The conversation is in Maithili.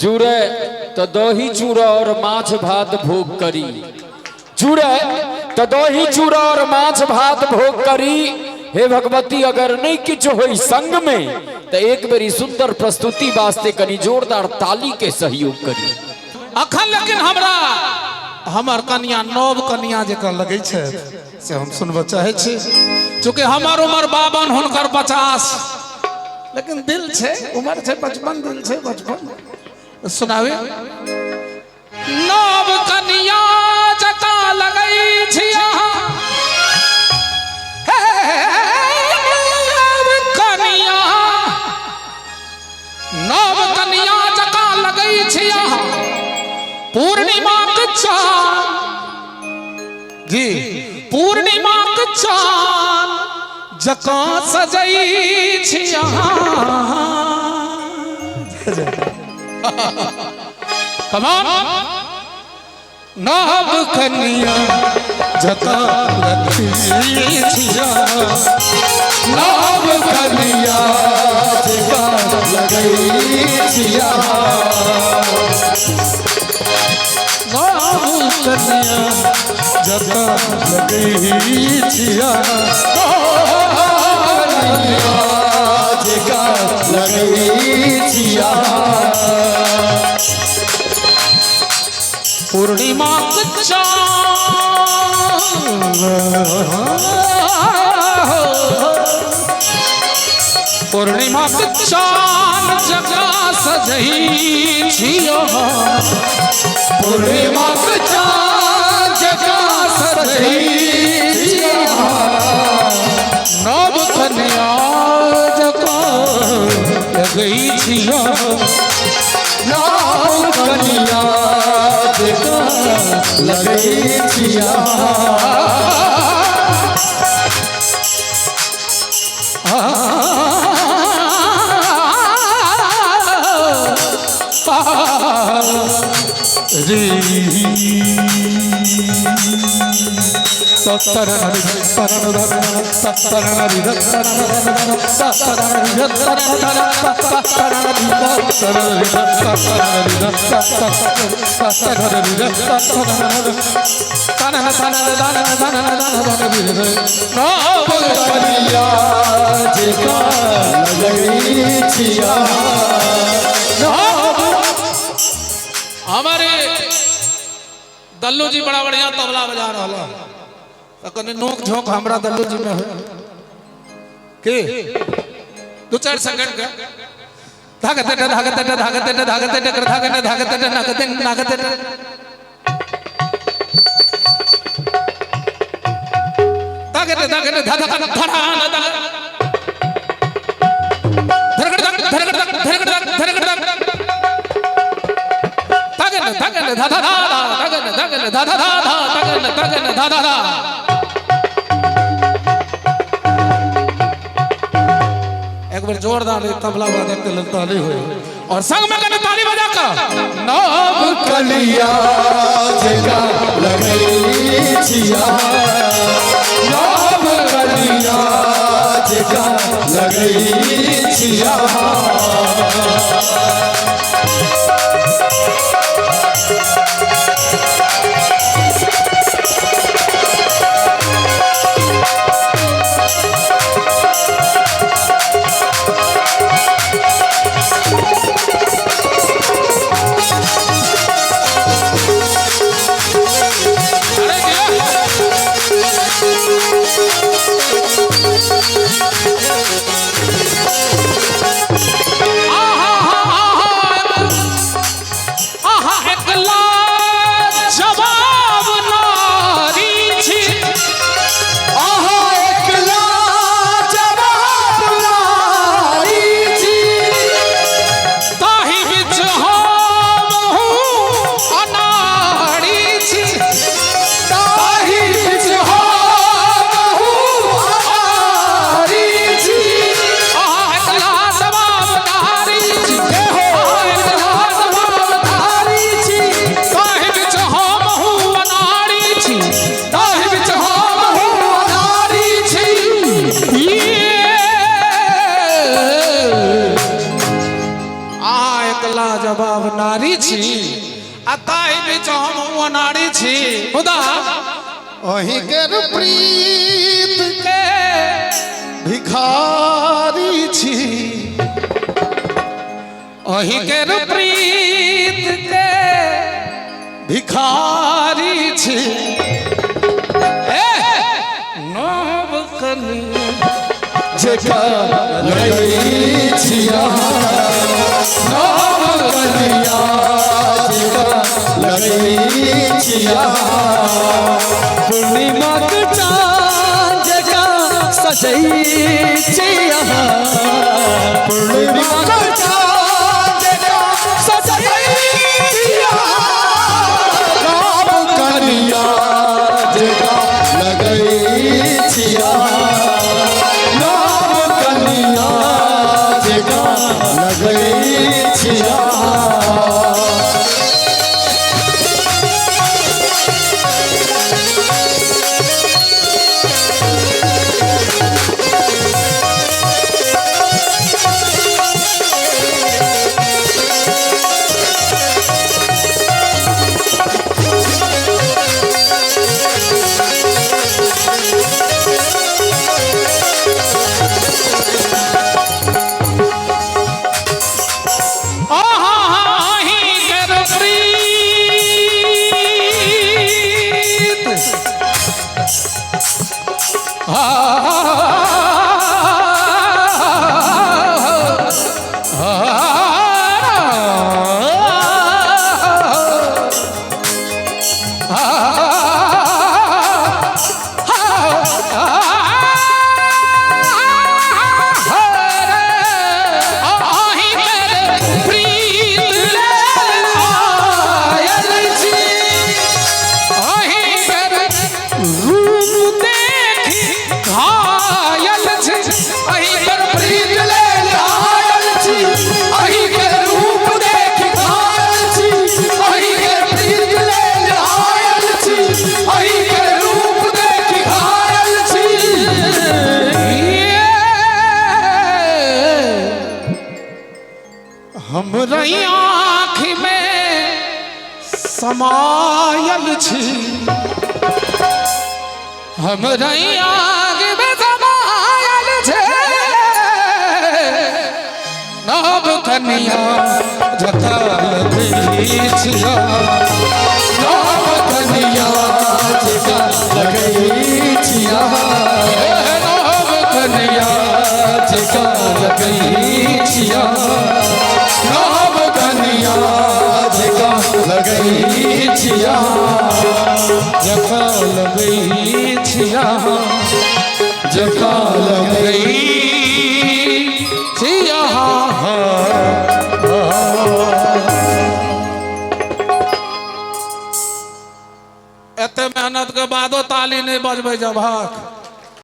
जुड़े तो दही चूड़ा और माछ भात भोग करी, जुड़े तो दही चूड़ा और माछ भात भोग करी। हे भगवती अगर नहीं किछु होई संग में तो एक बेरी सुंदर प्रस्तुति वास्ते कनी जोरदार ताली के सहयोग करी। अखन लेकिन हमरा हमर कनिया नव कनिया जकाँ लगै छै से हम सुनबऽ चाहै छी। चूँकि हमर उमर 52 हुनकर 50, लेकिन दिल छै उमर छै 55, दिल छै 55। सुनावे नव कनिया जकाँ लगै छी अहाँ, हे नव कनिया, नव कनिया जकाँ लगै छी अहाँ पूर्णिमाक चाँद जी, पूर्णिमाक चाँद जकाँ सजै छी अहाँ। कमान नव कनिया जकाँ लगै छी अहाँ, नव कनिया जकाँ लगै छी अहाँ, नव कनिया जकाँ लगै छी अहाँ, कनिया जकाँ लगै छी अहाँ। पूर्णिमाक चाँद, पूर्णिमाक चाँद जकाँ सजै छी अहाँ, पूर्णिमाक चाँद जकाँ सजै छी अहाँ, नव कन्या जकाँ लगै छी अहाँ, नव कनिया जकाँ लगै छी अहाँ। कनिया जकाँ लगै छी अहाँ। हमारे दल्लू जी बड़ा बढ़िया तबला बजा रहा है, तो कनी नोक झोंक हमरा दल्लू जी में हो के दो चार सेकंड के धागत धागत धागत धागत धागत धागत नागत नागत धागत धागत धागत धड़ा धगड़ धगड़ धगड़ धगड़ धगड़ धगड़ धगन धगन धा धा धा धगन धगन धा धा धा धगन धगन धा धा धा। एक बार जोरदार तबला वादक के लेल ताली होई और संग में कने ताली बजा कर नव कलिया जकाँ लगै छी अहाँ, नव कलिया जकाँ लगै छी अहाँ। अरे क्या आहा हा हा नारी छी आ ताहि बीच हम अनारी छी, मुदा अहीं के प्रीत के भिखारी छी, अहीं के प्रीत के भिखारी छी। ए नव कनिया जका लगै छिया, नव कनिया जका लगै छिया। पूर्णिमा के चाँद जका सजै छिया, पूर्णिमा के चाँद जका सजै छिया। नव कनिया जका लगै छिया, नव कनिया जका लगै छिया। अहीं के प्रीत हमरा आँखि में समायल छी, हमरा आँखि में समायल छी। नव कनिया जका लगै छिया, नव कनिया जका लगै छिया, नव कनिया जका लगै छिया, नव कनिया जका लगै छिया, जका लगै छिया, जका लगै छिया। एते मेहनत के बादो ताली नहीं बजबै जबहक।